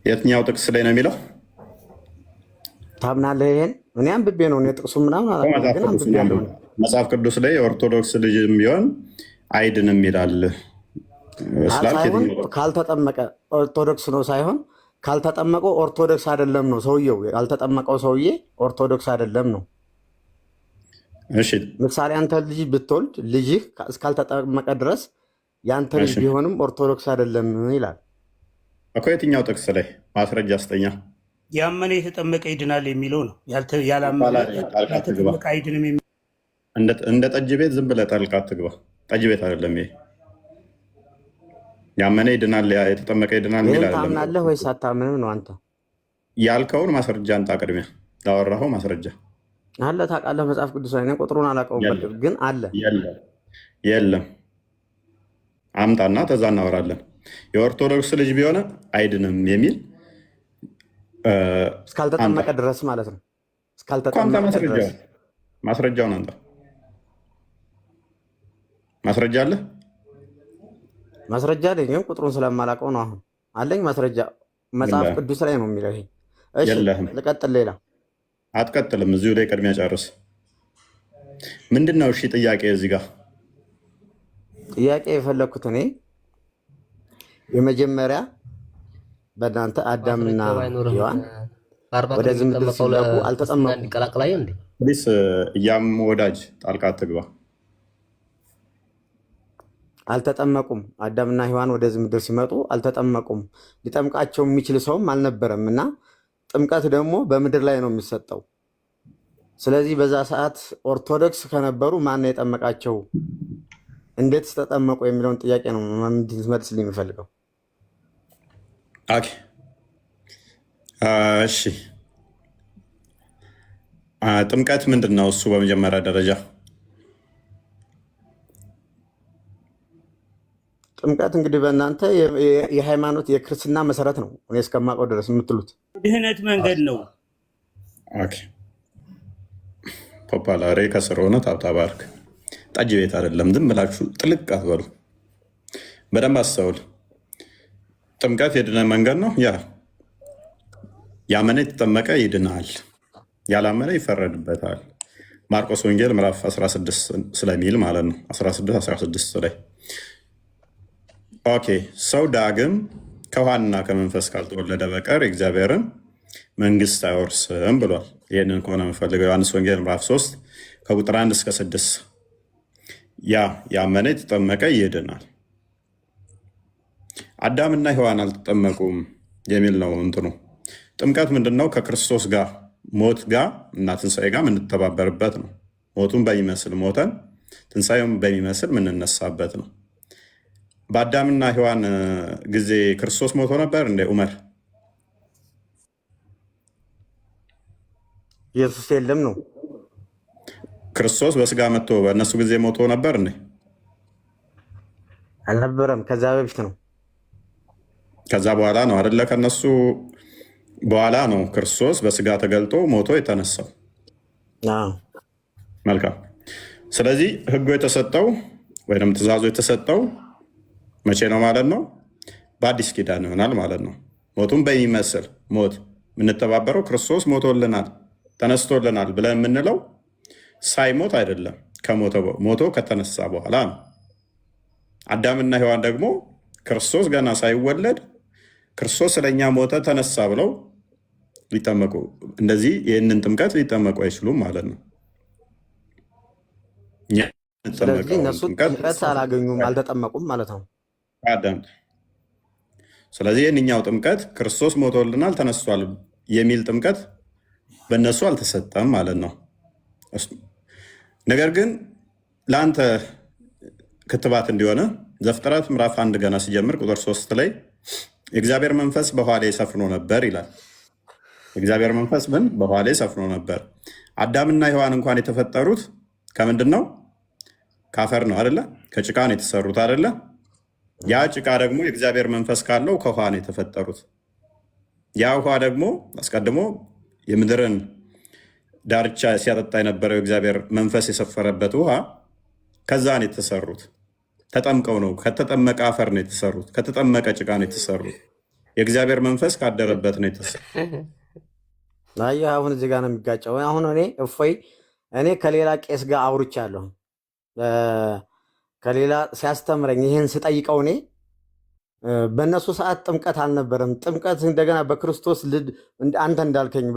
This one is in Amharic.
የትኛው ጥቅስ ላይ ነው የሚለው? ታምናለህ? ይሄን እኔ አንብቤ ነው፣ እኔ ጥቅሱ ምናምን አላውቀውም፣ መጽሐፍ ግን ቅዱስ አንብቤ ያለሁ። መጽሐፍ ቅዱስ ላይ የኦርቶዶክስ ልጅም ቢሆን አይድንም ይላል ስላልክ ሳይሆን የትኛው? ካልተጠመቀ ኦርቶዶክስ ነው ሳይሆን ካልተጠመቀው ኦርቶዶክስ አይደለም ነው ሰውየው። ያልተጠመቀው ሰውዬ ኦርቶዶክስ አይደለም ነው። እሺ። ምሳሌ አንተ ልጅ ብትወልድ ልጅህ እስካልተጠመቀ ድረስ የአንተ ልጅ ቢሆንም ኦርቶዶክስ አይደለም ይላል። እኮ የትኛው ጥቅስ ላይ? ማስረጃ ስጠኛ። ያመነ የተጠመቀ ይድናል የሚለው ነው። ያላመነ ጣልቃ አትግባ። ያልተጠመቀ አይድንም የሚለው እንደ ጠጅ ቤት ዝም ብለህ ጣልቃ አትግባ። ጠጅ ቤት አይደለም ይሄ። ያመነ ይድናል፣ የተጠመቀ ይድናል የሚል ይህን አይደለም። ታምናለህ ወይስ አታምንም ነው አንተ? ያልከውን ማስረጃ አንጣ። ቅድሚያ ላወራኸው ማስረጃ። አለ፣ ታውቃለህ። መጽሐፍ ቅዱስ ላይ እኔ ቁጥሩን አላውቀውም፣ በእርግጥ ግን አለ። የለም፣ የለም። አምጣና ተዛ እናወራለን። የኦርቶዶክስ ልጅ ቢሆን አይድንም የሚል አምጣ። እስካልተጠመቀ ድረስ ማለት ነው። እኮ አምጣ እስካልተጠመቀ ድረስ። ማስረጃውን አምጣ። ማስረጃ አለ? ማስረጃ አለኝ፣ ግን ቁጥሩን ስለማላውቀው ነው። አሁን አለኝ ማስረጃ፣ መጽሐፍ የለህም። ቅዱስ ላይ ነው የሚለው ይሄ። እሺ። የለህም። ልቀጥል። ሌላ አትቀጥልም። እዚሁ ላይ ቅድሚያ ጨርስ። ምንድን ነው? እሺ ጥያቄ እዚህ ጋር? ጥያቄ የፈለግኩት እኔ የመጀመሪያ በእናንተ አዳምና ማስረጃው ባይኖርም ሔዋን በ40 ቀን ወደዚህ ምድር የሚጠመቀው ሲላኩ ለክርስትና አልተጠመቁም። እንዲቀላቅል አይደል እንዴ? Please እያም ወዳጅ ጣልቃ አትግባ። አልተጠመቁም። አዳምና ሔዋን ወደዚህ ምድር ሲመጡ አልተጠመቁም። ሊጠምቃቸው የሚችል ሰውም አልነበረም እና ጥምቀት ደግሞ በምድር ላይ ነው የሚሰጠው። ስለዚህ በዛ ሰዓት ኦርቶዶክስ ከነበሩ ማን ነው የጠመቃቸው? እንዴት ተጠመቁ የሚለውን ጥያቄ ነው እንድትመልስልኝ የምፈልገው። Okay፣ እሺ፣ ጥምቀት ምንድን ነው? እሱ በመጀመሪያ ደረጃ ጥምቀት እንግዲህ በእናንተ የሃይማኖት የክርስትና መሰረት ነው፣ እኔ እስከማውቀው ድረስ የምትሉት። ድህነት መንገድ ነው። Okay፣ ፖፓላሬ ከስር ሆነ tap tap አርግ። ጠጅ ቤት አይደለም። ዝም ብላችሁ ጥልቅ አትበሉ። በደንብ አስተውል። ጥምቀት የድነት መንገድ ነው። ያ ያመነ የተጠመቀ ይድናል፣ ያላመነ ይፈረድበታል። ማርቆስ ወንጌል ምዕራፍ 16 ስለሚል ማለት ነው። 16 16 ላይ። Okay፣ ሰው ዳግም ከውሃና ከመንፈስ ካልተወለደ በቀር የእግዚአብሔርን መንግስት አይወርስም ብሏል። ይህንን ከሆነ የምፈልገው ዮሐንስ ወንጌል ምዕራፍ 3 ከቁጥር 1 እስከ 6። ያ ያመነ የተጠመቀ ይድናል። አዳምና ሔዋን አልተጠመቁም የሚል ነው እንትኑ። ጥምቀት ምንድን ነው? ከክርስቶስ ጋር ሞት ጋር እና ትንሣኤ ጋር የምንተባበርበት ነው። ሞቱን በሚመስል ሞተን ትንሣኤውን በሚመስል የምንነሳበት ነው። በአዳምና ሔዋን ጊዜ ክርስቶስ ሞቶ ነበር እንደ ኡመር? ኢየሱስ የለም ነው። ክርስቶስ በስጋ መጥቶ በእነሱ ጊዜ ሞቶ ነበር እንዴ? አልነበረም። ከዛ በፊት ነው። ከዛ በኋላ ነው አደለ? ከነሱ በኋላ ነው ክርስቶስ በስጋ ተገልጦ ሞቶ የተነሳው። አዎ። መልካም። ስለዚህ ሕጉ የተሰጠው ወይም ትእዛዙ የተሰጠው መቼ ነው ማለት ነው? በአዲስ ኪዳን ይሆናል ማለት ነው። ሞቱን በሚመስል ሞት የምንተባበረው ክርስቶስ ሞቶልናል ተነስቶልናል ብለን የምንለው ሳይሞት አይደለም፣ ሞቶ ከተነሳ በኋላ ነው። አዳምና ሔዋን ደግሞ ክርስቶስ ገና ሳይወለድ ክርስቶስ ስለኛ ሞተ ተነሳ ብለው ሊጠመቁ እንደዚህ ይህንን ጥምቀት ሊጠመቁ አይችሉም ማለት ነው። እኛ ስለዚህ የምንጠመቀውን እነሱ ጥምቀት ጥምቀት አላገኙም፣ አልተጠመቁም ማለት ነው። አዳምጥ። ስለዚህ ይህንኛው ጥምቀት ክርስቶስ ሞቶልናል ተነስቷል የሚል ጥምቀት በእነሱ አልተሰጠም ማለት ነው። ነገር ግን ለአንተ ክትባት እንዲሆነ ዘፍጥረት ምዕራፍ 1 ገና ሲጀምር ቁጥር 3 ላይ የእግዚአብሔር መንፈስ በውኃ ላይ ሰፍኖ ነበር ይላል። የእግዚአብሔር መንፈስ ምን በውኃ ላይ ሰፍኖ ነበር። አዳምና ሔዋን እንኳን የተፈጠሩት ከምንድን ነው? ከአፈር ነው አደለ? ከጭቃ ነው የተሰሩት አደለ? ያ ጭቃ ደግሞ የእግዚአብሔር መንፈስ ካለው ከውኃ ነው የተፈጠሩት። ያ ውኃ ደግሞ አስቀድሞ የምድርን ዳርቻ ሲያጠጣ የነበረው የእግዚአብሔር መንፈስ የሰፈረበት ውሃ ከዛ ነው የተሰሩት። ተጠምቀው ነው፣ ከተጠመቀ አፈር ነው የተሰሩት፣ ከተጠመቀ ጭቃ ነው የተሰሩት። የእግዚአብሔር መንፈስ ካደረበት ነው የተሰ አየህ፣ አሁን እዚህ ጋር ነው የሚጋጨው። አሁን እኔ እፎይ እኔ ከሌላ ቄስ ጋር አውርቻለሁ። ከሌላ ሲያስተምረኝ ይህን ስጠይቀው እኔ በእነሱ ሰዓት ጥምቀት አልነበረም። ጥምቀት እንደገና በክርስቶስ አንተ እንዳልከኝ